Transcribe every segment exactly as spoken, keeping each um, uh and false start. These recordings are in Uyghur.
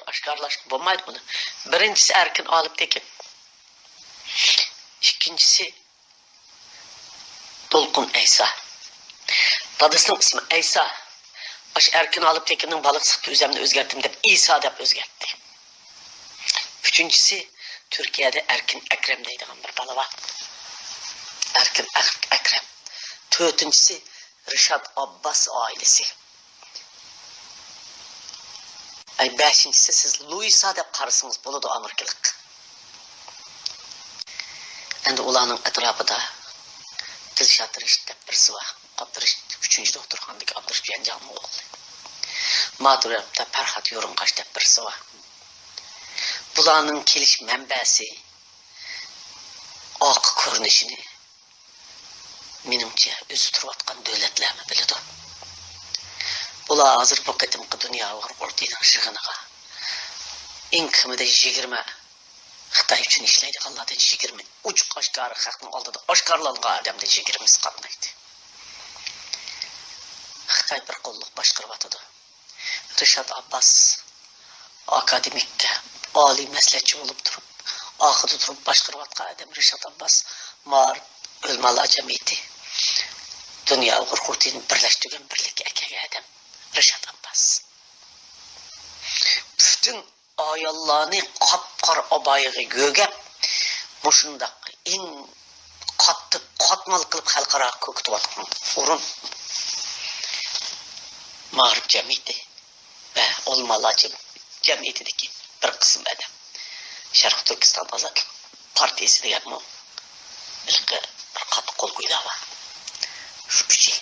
ئاشكارىلاشقا بولمايدۇ بۇنى. بىرىنچىسى ئەركىن ئالىپ تېكىن. ئىككىنچىسى دولقۇن ئەيسا. دادىسىنىڭ ئىسمى ئەيسا. ئاشۇ ئەركىن ئالىپ تېكىننىڭ بالىسىغا ئۆزۈمنى ئۆزگەرتتىم دەپ ئىسا دەپ ئۆزگەرتتى. ئۈچىنچىسى تۈركىيەدە ئەركىن ئەكرەم دەيدىغان بىر بالا بار. ئەركىن ئەك-، ئەكرەم. تۆتىنچىسى رىشات ئابباس ئائىلىسى. ئەي، بەشىنچىسى سىز لۇئىسا دەپ قارىسىڭىز بولىدۇ، ئامېرىكىلىق. ئەمدى ئۇلارنىڭ ئەتراپىدا دىلشات رىشىت دەپ بىرسى بار. ئابدۇرېشىت ئۈچىنچى دوختۇرخانىدىكى ئابدۇرېشىت جەنجاڭنىڭ ئوغلى. ماتۇرۇپتا پەرھات يورۇنقاش دەپ بىرسى بار. بۇلارنىڭ كېلىش مەنبەسى، ئارقا كۆرۈنۈشىنى، مېنىڭچە، ئۆزى تۇرۇۋاتقان دۆلەتلەرمۇ بىلىدۇ. بۇلار ھازىر بۇ قېتىمقى دۇنيا ئۇيغۇر قۇرۇلتىيىنىڭ يىغىنىغا ئەڭ كېمىدە يىگىرمە خىتاي ئۈچۈن ئىشلەيدىغانلاردىن يىگىرمە ئوچۇق ئاشكارا خەقنىڭ ئالدىدا ئاشكارىلانغان ئادەمدىن يىگىرمىسى قاتنايدۇ. خىتاي بىر قوللۇق باشقۇرۇۋاتىدۇ. رىشات ئابباس ئاكادېمىككە ئالىي مەسلىھەتچى بولۇپ تۇرۇپ، ئارقىدا تۇرۇپ باشقۇرۇۋاتقان ئادەم رىشات ئابباس. مائارىپ ئۆلىمالار جەمئىيىتى، دۇنيا ئۇيغۇر قۇرۇلتىيىنى بىرلەشتۈرگەن، بىرلىككە ئەكەلگەن ئادەم رىشات ئابباس. پۈتۈن ئاياللارنى قاپقارا ئابايىغا يۆگەپ، مۇشۇنداق ئەڭ قاتتىق قاتمال قىلىپ خەلقئاراغا كۆكىتىۋاتقان ئورۇن مائارىپ جەمئىيىتى ۋە ئۆلىمالار جەم-، جەمئىيىتىدىكى بىر قىسىم ئادەم. شەرقىي تۈركىستان ئازادلىق پارتىيىسى دېگەنمۇ ھېلىقى بىر قاتتىق قول قويۇلار بار. شۇ ئۈچى،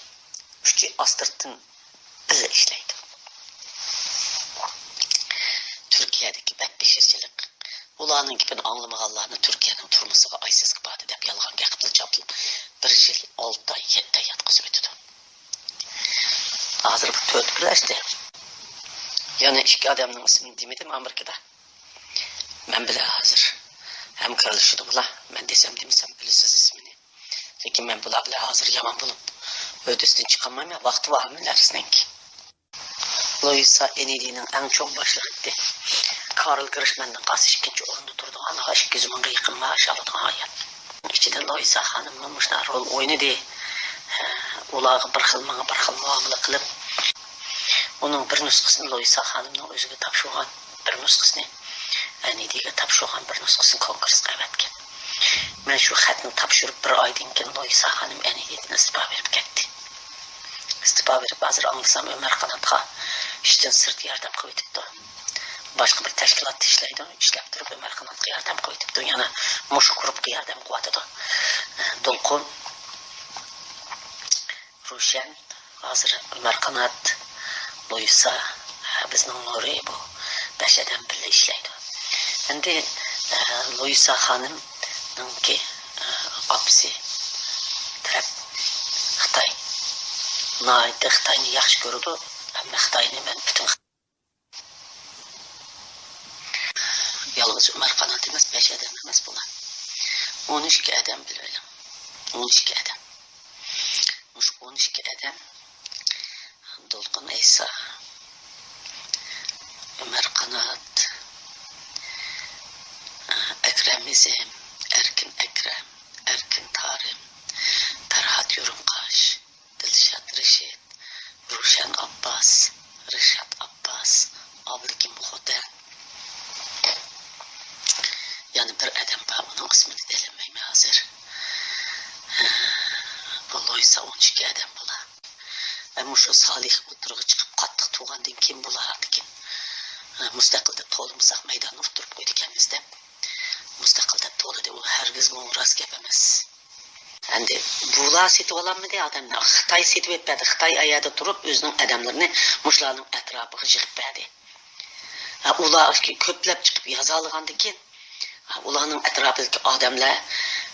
ئۈچى ئاستىرتىن بىللە ئىشلەيدۇ. تۈركىيەدىكى بەتبېشىرچىلىق، ئۇلارنىڭ گېپىنى ئاڭلىمىغانلارنى تۈركىيەنىڭ تۈرمىسىغا ئايسىسقا باردى دەپ يالغان گەپ قىلىپ چاپلىپ، بىر يىل ئالتە ئاي، يەتتە ئاي ياتقۇزۇۋېتىدۇ. ھازىر بۇ تۆت بىرلەشتى. يەنە ئىككى ئادەمنىڭ ئىسمىنى دېمىدىم ئامېرىكىدا. مەن بىلەن ھازىر ھەمكارلىشىدۇ بۇلار. مەن دېسەم دېمىسەم بىلىسىز ئىسمىنى. لېكىن مەن بۇلار بىلەن ھازىر يامان بولۇپ ھۆددىسىدىن چىقالمايمەن. ۋاقتى بار ھەممە نەرسىنىڭكى. لۇئىسا ئېنىدىنىڭ ئەڭ چوڭ باشلىقى ئىدى. كارل گرىشماندىن قالسا ئىككىنچى ئورۇندا تۇرىدىغان، ئىككى يۈز مىڭغا يېقىن مائاش ئالىدىغان ھايات. ئىچىدە لۇئىسا خانىممۇ مۇشۇنداق رول ئوينىدى. ئۇلارغا بىر خىل، ماڭا بىر خىل مۇئامىلە قىلىپ، ئۇنىڭ بىر نۇسخىسىنى لۇئىسا خانىمنىڭ ئۆزىگە تاپشۇرغان، بىر نۇسخىسىنى ئەنىدىگە تاپشۇرغان، بىر نۇسخىسىنى كونگرېسقا ئەۋەتكەن. مەن شۇ خەتنى تاپشۇرۇپ بىر ئايدىن كېيىن لۇئىسا خانىم ئەنىدىدىن ئىستېپا بېرىپ كەتتى. ئىستېپا بېرىپ، ھازىر ئاڭلىسام، ئۆمەر قاناتقا ئىشتىن سىرت ياردەم قىلىۋېتىپتۇ. باشقا بىر تەشكىلاتتا ئىشلەيدۇ، ئىشلەپ تۇرۇپ ئۆمەر قاناتقا ياردەم قىلىۋېتىپتۇ. يەنە مۇشۇ گۇرۇپپىغا ياردەم قىلىۋاتىدۇ. دولقۇن، روشەن، ھازىر ئۆمەر قانات، لۇئىسا، ھە، بىزنىڭ نۇرى بۇ. بەش ئادەم بىللە ئىشلەيدۇ. ئەمدى، ئە، لۇئىسا خانىمنىڭكى، ئە، ئاپىسى تەرەپ خىتاي. ناھايىتى خىتاينى ياخشى كۆرىدۇ. ھەممە خىتاينى مەن پۈتۈن يالغۇز ئۆمەر قانات ئەمەس، بەش ئادەم ئەمەس بۇلار. ئون ئىككى ئادەم بىلىۋېلىڭ. ئون ئىككى ئادەم. مۇشۇ ئون ئىككى ئادەم، دولقۇن ئەيسا، ئۆمەر قانات، ئەكرەم ئېزىم، ئەركىن ئەكرەم، ئەركىن تارىم، پەرھات يورۇنقاش، دىلشات رىشىت، روشەن ئابباس، رىشات ئابباس، ئابلىكىم خوتەن. يەنە بىر ئادەم بار، ئۇنىڭ ئىسمىنى دېيەلمەيمەن ھازىر. بۇ لۇئىسا ئون ئىككى ئادەم بۇلار. مۇشۇ سالىھ ئوتتۇرىغا چىقىپ قاتتىق تۇرغاندىن كېيىن بۇلار لېكىن مۇستەقىل دەپ تولىمىساق مەيداننى ئۇتتۇرۇپ قويىدىكەنمىز دەپ مۇستەقىل دەپ تولىدى. ئۇ ھەرگىزمۇ راست گەپ ئەمەس. ئەمدى بۇلار سېتىۋالالمىدى ئادەمنى. خىتاي سېتىۋېتىپ بەردى. خىتاي ئەيەردە تۇرۇپ ئۆزىنىڭ ئادەملىرىنى مۇشۇلارنىڭ ئەتراپىغا يىغىپ بەردى. ھە، ئۇلار كۆپلەپ چىقىپ يازالىغاندىن كېيىن، ھە، ئۇلارنىڭ ئەتراپىدىكى ئادەملەر،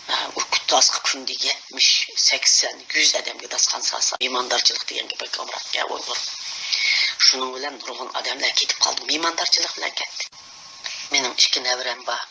ھە، ئۇ كۈ-، تاسقا كۈندە يەتمىش، سەكسەن، يۈز ئادەمگە داستىخان سالسا، مېھماندارچىلىق دېگەنگە بەك ئامراق گەپ ئۇيغۇر. شۇنىڭ بىلەن نۇرغۇن ئادەملەر كېتىپ قالدى، مېھماندارچىلىق بىلەن كەتتى. مېنىڭ ئىككى نەۋرەم بار.